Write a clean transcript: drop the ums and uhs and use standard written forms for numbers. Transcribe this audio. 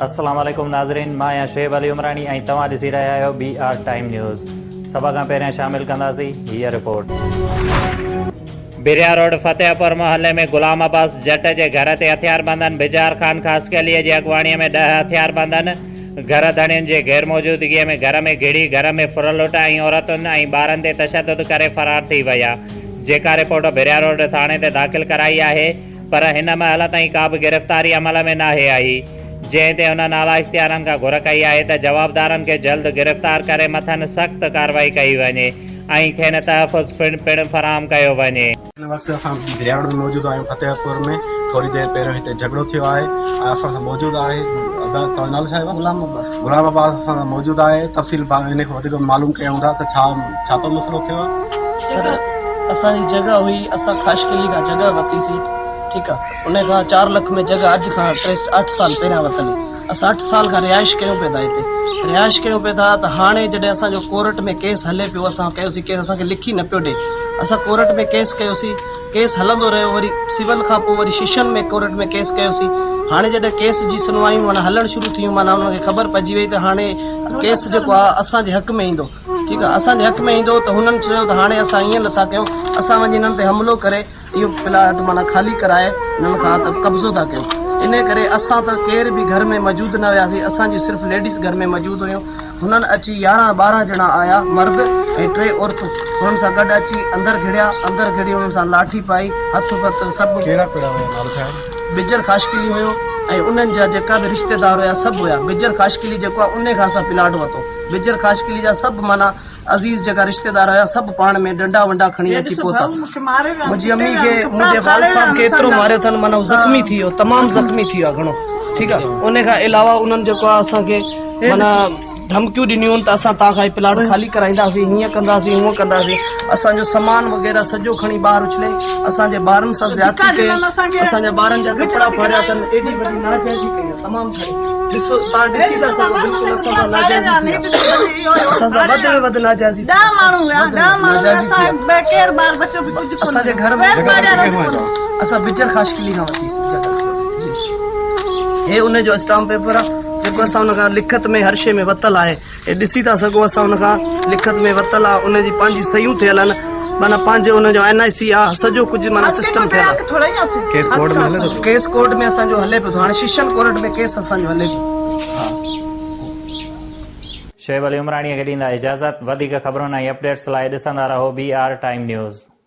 السلام عليڪم ناظرين مان آهيان شعيب علي عمراڻي ۽ توهان ڏسي رهيا آهيو بي آر ٽائيم نيوز سڀ کان پهريان شامل ڪنداسين هيء رپورٽ. بريا روڊ فتح پور محلي ۾ غلام عباس جٽ جي گهر تي هٿياربندن بجار خان خاصخيلي جي اڳواڻي ۾ ڏهه هٿياربندن گهر ڌڻين جي غير موجودگي ۾ گهر ۾ گهڙي گهر ۾ ڦر لٽ ۽ عورتن ۽ ٻارن تي تشدد ڪري فرار ٿي ويا جيڪا رپورٽ ڀريا روڊ ٿاڻي تي داخل ڪرائي آهي پر هن مهل تائين ڪا به گرفتاري عمل ۾ ناهي آئي جنهن تي هنن اعليٰ اختيارن کان گهر ڪئي آهي ته جوابدارن کي جلد گرفتار ڪري مٿن سخت ڪارروائي ڪئي وڃي ۽ کين تحفظ پڻ فراهم ڪيو وڃي. هن وقت اسان درياڙ ۾ موجود آهيون فتح پور ۾ ٿوري دير پهريون هتي جهڳڙو ٿيو آهي ۽ اسان سان موجود آهي ادا توهان جو نالو ڇا آهي غلام عباس غلام عباس اسان سان موجود آهي تفصيل ان کان وڌيڪ معلوم ڪيون ٿا ته ڇا ڇا ٿو مسئلو ٿيو آهي سر اسان جي جڳهه هئي اسان خاشقلي کان جڳهه ورتي سي ٺيڪ آ ان کان چار لک ۾ جڳهه اڄ کان ٽي اٺ سال پهريان ورتل هئي اسان اٺ سال کان رهائش ڪيون پئي ٿا هتي رهائش ڪيون پئي ٿا ته هاڻي جڏهن اسان جو ڪورٽ ۾ ڪيس هلي پيو اسان ڪيوسين ڪيس اسان کي لکي نه پيو ڏي اسان ڪورٽ ۾ ڪيس ڪيوسين ڪيس هلندو رهيو وري سول کان پوء وري شيشن ۾ ڪورٽ ۾ ڪيس ڪيوسين هاڻي جڏهن ڪيس جي سنوائيون معنيٰ هلڻ شروع ٿيون معنيٰ انهن کي خبر پئجي وئي ته هاڻي ڪيس جيڪو آهي اسان جي حق ۾ ايندو ٺيڪ آهي اسان جي حق ۾ ايندو ته هنن چيو ته هاڻي اسان ائين نٿا ڪيون اسان وڃي هنن تي حملو ڪري اهو پلاٽ معنيٰ خالي ڪرائي انهن کان ته قبضو ٿا ڪيون انهي ڪري اسان ته ڪير به گهر ۾ موجود نه هياسين اسان جون صرف ليڊيز گهر ۾ موجود هيون هنن اچي يارهن ٻارهن ڄڻا آيا مرد ۽ ٽي عورتون هنن سان گڏ اچي اندر گهڙيا اندر گهڙي انهن سان لاٺي پائي هٿ وٿ سڀ ڪهڙا ڪهڙا هيا نالو ڇا آهي؟ بجر خاشقلي هيو ۽ انهن جا جيڪا به رشتيدار هيا سڀ هيا بجر خاشقلي جيڪو آهي انهي کان اسان پلاٽ ورتو بجر خاشقلي جا سڀ معنيٰ عزيز جيڪا رشتيدار هيا سڀ پاڻ ۾ ڏنڊا ونڊا کڻي اچي پهتا. منهنجي امي کي منهنجي والد صاحب کي ايترو ماريو اٿن معنيٰ هو زخمي ٿي ويو تمام زخمي ٿي ويو آهي گهڻو ٺيڪ آهي ان کان علاوه انهن جيڪو آهي اسان کي معنيٰ ڌمڪيون ڏنيون ته اسان توهان کان هي پلاٽ خالي ڪرائينداسين هيئن ڪنداسين هونئن ڪنداسين اسان جو سامان وغيره سڄو کڻي ٻاهر اڇلي اسان جي ٻارن سان زيادتي ڪئي اسان جا ٻارن جا ڪپڙا ڦاڙيا اٿن ايڏي وڏي ناجائزي ڪئي آهي تمام گهڻي ڏسو توهان ڏسي ٿا سگهو بلڪل اسان سان ناجائزي ٿي آهي اسان سان وڌ ۾ وڌ ناجائزي ٿي آهي اسان جي گهر ۾ اسان بجر خاشقلي کان ورتي سي جڳهه جي هي ان جو اسٽامپ پيپر آهي جيڪو اسان ان کان لکت ۾ هر شي ۾ ورتل آهي هي ڏسي ٿا سگهو اسان ان کان لکت ۾ ورتل آ ان جي پنهنجي صحيحون ٿيل آهن معنيٰ پنهنجي ان جو اين آء سي آ سڄو ڪجهه معنيٰ سسٽم ٿيل آ ڪيس ڪورٽ ۾ هلي ٿو ڪيس ڪورٽ ۾ اسان جو هلي پيو ٿو هاڻي شيشن ڪورٽ ۾ ڪيس اسان جو هلي پيو ها. شعيب علي عمراڻي کي ڏيندا اجازت وڌيڪ خبرن ۽ اپڊيٽس لاء ڏسندا رهو بي آر ٽائيم نيوز.